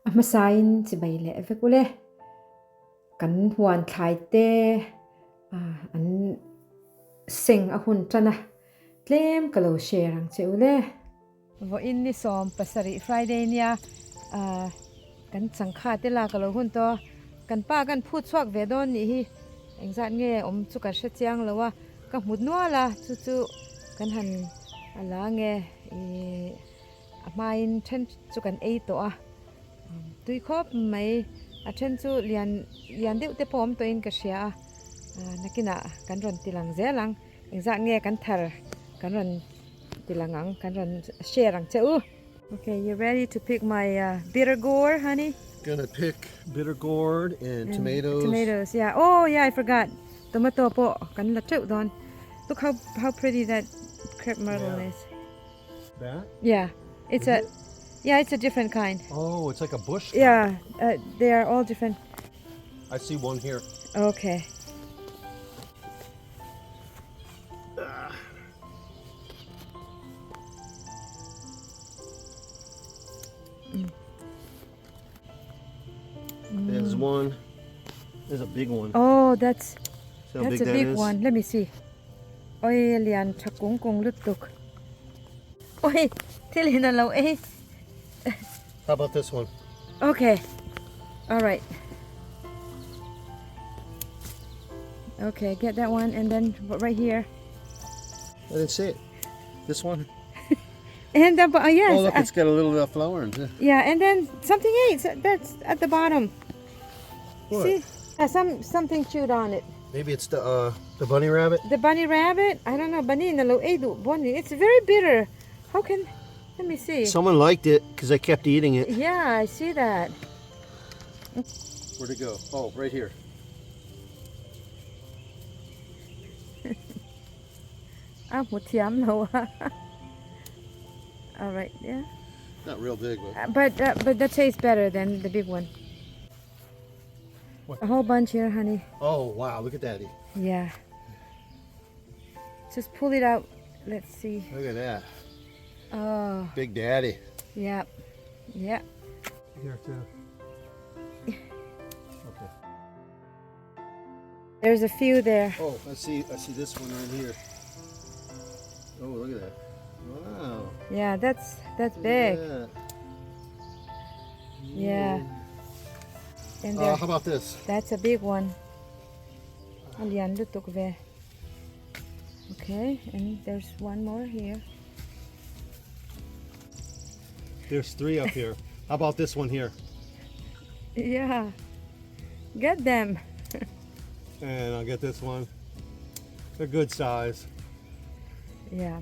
A hmasain chibai leh vek ule. Kan huan thlai te an seng a hun tan a, tlem ka lo share ang che ule. Vawiin ni 70 Friday nia kan changkha te lak a lo hun tawh a, kan pa kan phut chhuak ve dawn nih hi engzat nge awm chu ka hre chiang lo a, ka hmu nual a chu chu kan han a la nge ih a hmain then chu kan ei tawh a, tui khawp mai a then chu lian lian deuh te pawh awm tawhin ka hria a, nakinah kan rawn ti lang zel ang. Engzat nge kan thar kan rawn ti lang ang kan rawn share ang che u. Okay, you ready to pick my uh, bitter gourd, honey? Gonna pick bitter gourd and, and tomatoes. Tomatoes, yeah. Oh, yeah, I forgot. Tomato po kan la teuh don. Look how how pretty that crepe myrtle yeah. is. That? Yeah. It's is a it? yeah, it's a different kind. Oh, it's like a bush. Kind. Yeah, uh, they are all different. I see one here. Okay. There's one. There's a big one. Oh, that's that's big a big that one. Let me see. Oi, lian tha kung kung lutuk. Oi, thil hin lo eh. How about this one? Okay. All right. Okay, get that one and then right here. I didn't see it. This one? and the uh, yes. Oh, look, it's got a little uh, flower in it. Yeah, and then something else that's at the bottom. What? See? Uh, some something chewed on it. Maybe it's the uh, the bunny rabbit. The bunny rabbit? I don't know. Bunny bunny. It's very bitter. How can let me see. Someone liked it because they kept eating it. Yeah, I see that. Where'd it go? Oh, right here. Ah, thiam All right, yeah. Not real big, but uh, but uh, but that tastes better than the big one. What? A whole bunch here, honey. Oh wow! Look at daddy. Yeah. Just pull it out. Let's see. Look at that. Oh. Big daddy. Yeah. Yeah. Here too. Okay. There's a few there. Oh, I see I see this one right here. Oh, look at that. Wow. Yeah, that's that's big. That. Yeah. And uh, how about this? That's a big one. Alian lutuk ve. Okay, and there's one more here. There's three up here. How about this one here? Yeah. Get them. and I'll get this one. They're good size. Yeah.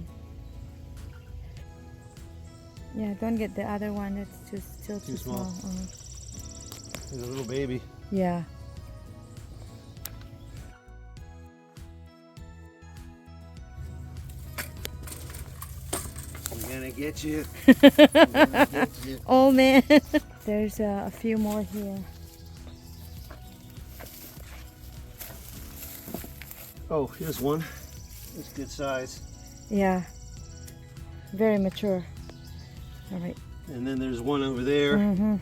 Yeah, don't get the other one. It's too still too, too small. small. Uh-huh. There's a little baby. Yeah. I'm gonna get you. I'm gonna get you. Oh man. There's uh, a few more here. Oh, here's one. It's good size. Yeah. Very mature. All right. And then there's one over there. Mm-hmm.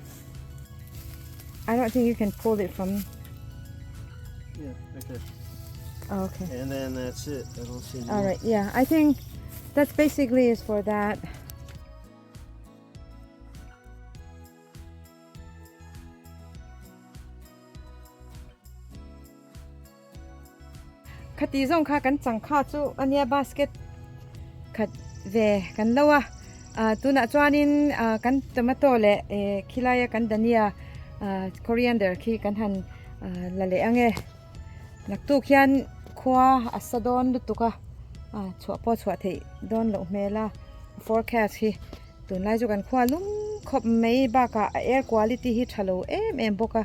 I don't think you can pull it from. Yeah, right there. Oh, okay. And then that's it. I don't see. All right. Yeah, I think that's basically is for that. Khati zawng kha kan changkha chu ania basket khat ve kan lo a ah tunah chuanin ah kan tomato leh eh khilaia kan dania ah coriander khi kan han ah la leh ang e naktuk hian khua a sa dawn lutuk a ah chhuah pawh chhuah theih dawn loh hmel a forecast hi tunlai chu kan khua lum khawp mai bakah a air quality hi tha lo em em bawk a.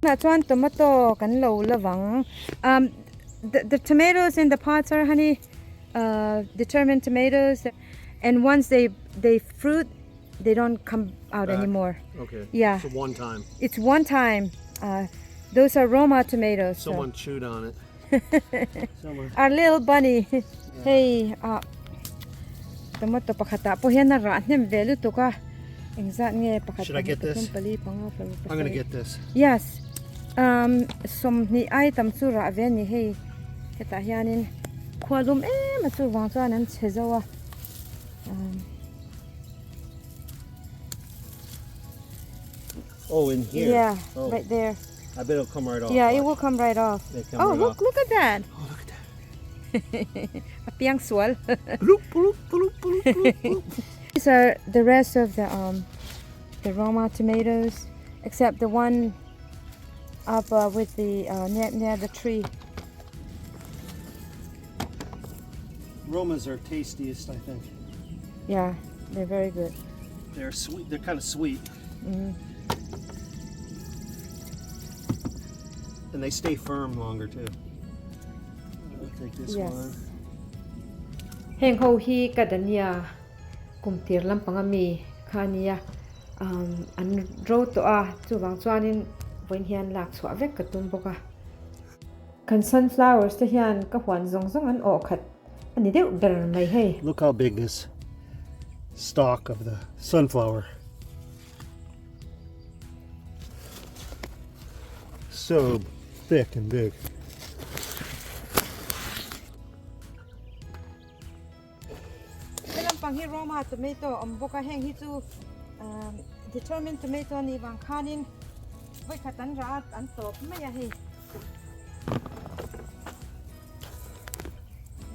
Tunah chuan tomato kan lo la vang. Um, the, the tomatoes in the pots are honey, uh, determined tomatoes, and once they they fruit, they don't come out Back. anymore. Okay. Yeah. It's a one time. It's one time. Uh, those are Roma tomatoes. so- Someone chewed on it. Someone. Our little bunny. Yeah. Hey, uh, tomato pakhatah pawh hian a rah hnem ve lutuk a. Engzat nge pakhat Should I pahnih get pathum this? pali panga paruk I'm gonna pasarih. get this. Yes. Um, sawmhnih ai tam chu rah ve a ni hei. Hetah hianin khua lum em a chuvang chuan an chhe zo a. Um, Oh, in here. Yeah, Oh, right there. I bet it'll come right off. Yeah, it Watch. will come right off. They come Oh, right look, off. look at that. Oh, look at that. A piang sual. Bloop, bloop, bloop, bloop, bloop, bloop. These are the rest of the the Roma tomatoes, except the one up with the near, near the tree. Romas are tastiest, I think. Yeah, they're very good. They're sweet. They're kind of sweet. Mm. And they stay firm longer too. I'll take this Yes. one. Heng ho hi ka dania kum tir lampang ami kha ania um an ro tawh a chuvang chuanin vawiin hian lak chhuah vek ka tum bawk a. Kan sunflowers te hian ka huan zawng zawng an awh khat a ni deuh ber mai hei. Look how big this stalk of the sunflower. So thick and big. He lampang hi Roma tomato a awm bawk a, heng hi chu determined tomato a nih vang khanin vawikhat an rah a, an tawp mai a hei.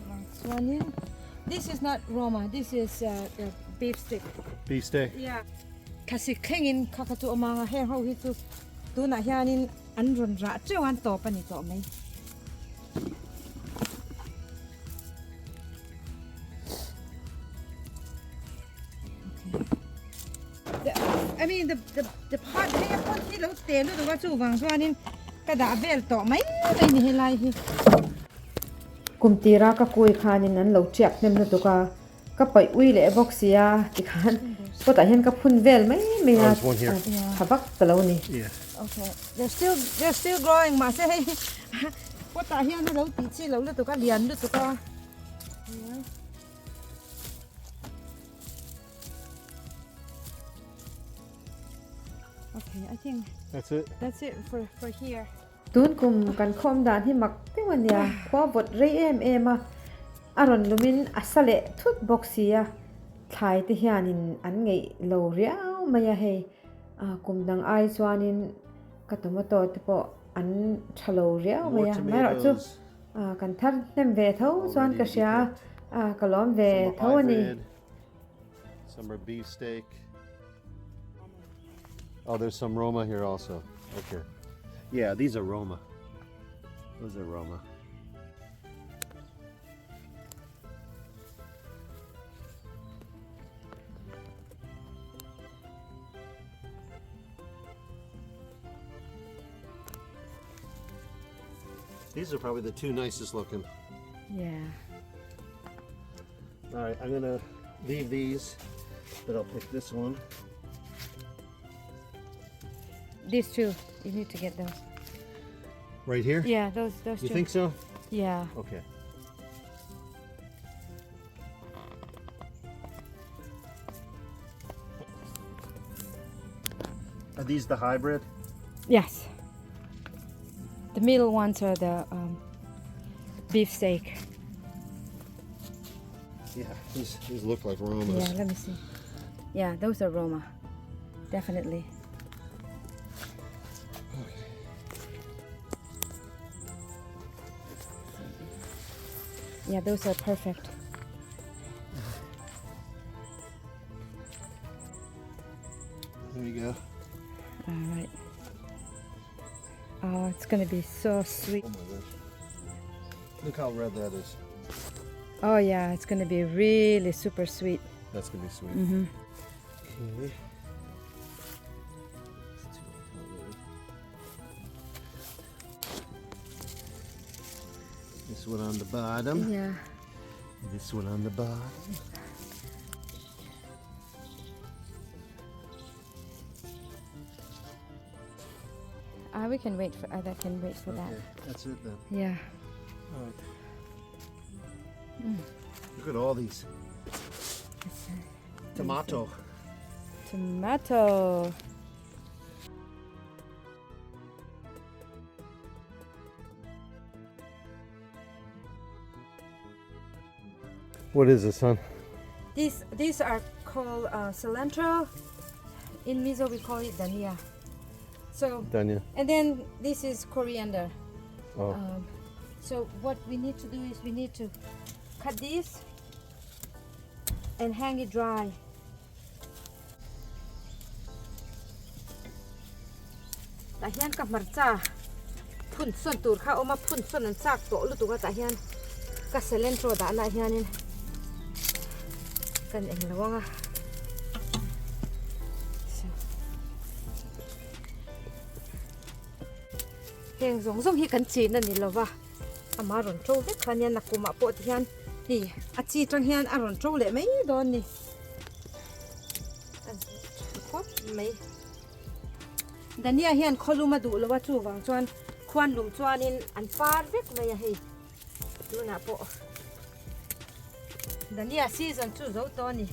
Vang chuanin this is not Roma, this is the beef stick. Beef stick. Yeah. Thlasik thlengin kha kha chu a awm ang a, heng ho hi chu tunah hianin an rawn rah teuh a, an tawp a ni tawh mai. I mean the the the pot hei a pot hi lo te lutuk a chuvang chuanin ka dah vel tawh mai mai ni helai hi. Kum tira ka kui khanin an lo tiak hnem lutuk a ka paih ui leh bawk sia tikhan pot ah hian ka phun vel mai mai a tha vak ta lo ni. Okay they're still they're still growing mahse hei pot ah hian a lo tih chi lo lutuk a lian lutuk a. Okay, I think That's it. That's it for for here. Tun kum kan khawm dan hi mak deuh a nia, khua vawt rei em em a, a rawn lumin a sa leh thut bawk si a, thlai te hianin an ngeih lo riau mai a hei, kum dang ai chuanin ka tomato te pawh an tha lo riau mai a, amaherawhchu kan thar hnem ve tho chuan ka hria a, ka lawm ve tho a ni. Some are beef steak. Oh, there's some Roma here also. Okay. Yeah, these are Roma. Those are Roma. These are probably the two nicest looking. Yeah. All right, I'm gonna leave these, but I'll pick this one. These two, you need to get those. Right here? Yeah, those those You two. think so? Yeah. Okay. Are these the hybrid? Yes. The middle ones are the um, beef steak. Yeah, these, these look like Romas. Yeah, let me see. Yeah, those are Roma. Definitely. Okay. Yeah, those are perfect. There you go. All right. Oh, it's gonna be so sweet. Oh my gosh. Look how red that is. Oh yeah, it's gonna be really super sweet. That's gonna be sweet. Mm -hmm. Okay. This one on the bottom. Yeah. This one on the bottom. Uh, we can wait for uh, that can wait for that. Okay, that's it then. Yeah. All right. Mm. Look at all these. Tomato. Tomato. What is this, hon? These these are called uh, cilantro. In Mizo we call it dhania. So Dhania. And then this is coriander. Oh. Um, so what we need to do is we need to cut this and hang it dry. Tah hian ka hmarcha phun sawn tur kha a awm a, phun sawn an chak tawh lutuk a tah hian ka cilantro dahna ah hianin kan eng lo ang a. Heng zawng zawng hi kan chin a ni lo va, ama rawn to vek kha nia nakumah pawh ti hian hei a chi tang hian a rawn to leh mai dawn ni. A tha khawp mai. Dania hian khawlum a duh lo a chuvang chuan khuan lum chuanin an par vek mai a hei tunah pawh Dania season chu zo tawh a ni.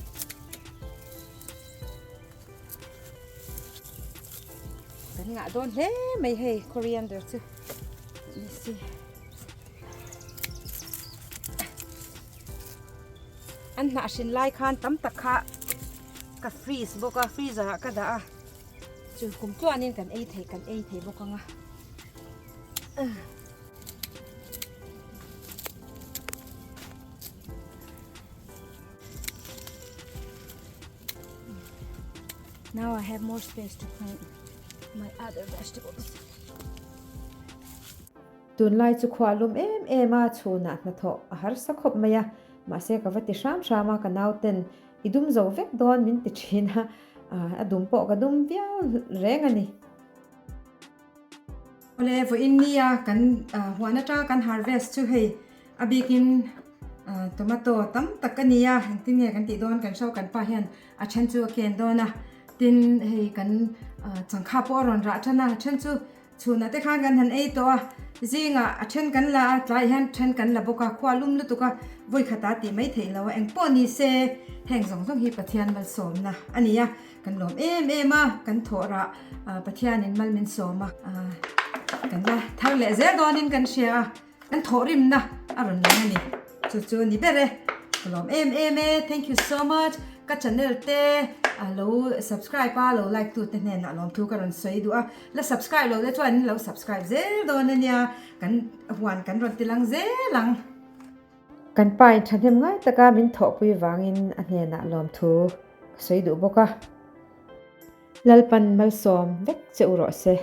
Kan ngah dawn hle mai hei coriander chu ni si. An hnah hrin lai khan tam tak kha ka freeze bawk a freezer ah ka dah a chu kum tluanin kan ei thei kan ei thei bawk ang a. Now I have more space to plant my other vegetables. Tunlai chu khua lum em em a, chhunah hnathawh a harsa khawp mai a, mahse ka va ti hram hram a, ka nauten i dum zo vek dawn min ti thin a, a dum pawh ka dum viau reng a ni. Awle vawiin nia kan huan atanga kan harvest chu hei a bikin tomato tam tak a ni a, engtin nge kan tih dawn kan hro kan pa hian a then chu a ken dawn a, tin hei kan changkha pawh a rawn rah tan a, a then chu chhunah te khan kan han ei tawh a, zingah a then kan la a, tlaiah hian then kan la bawk a, khua lum lutuk a, vawi khatah tih mai theih lo a, engpawh ni se heng zawng zawng hi Pathian malsawmna a ni a. Kan lawm em em a, kan thawh rah Pathianin mal min sawm a, kan la thar leh zel dawnin kan hria a, kan thawhrimna a rawn lang a ni. Chu chu ni ber e, ka lawm em em e, thank you so much, ka channel te lo subscribe a, lo like tu te hnenah lawmthu ka rawn sawi duh a, la subscribe lo te chuan lo subscribe zel dawn a nia, kan huan kan rawn ti lang zel ang. Kan pa in thahnem ngai taka min thawhpui vangin a hnenah lawmthu ka sawi duh bawk a. Lalpan malsawm vek che u rawh se.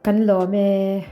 Kan lawm e.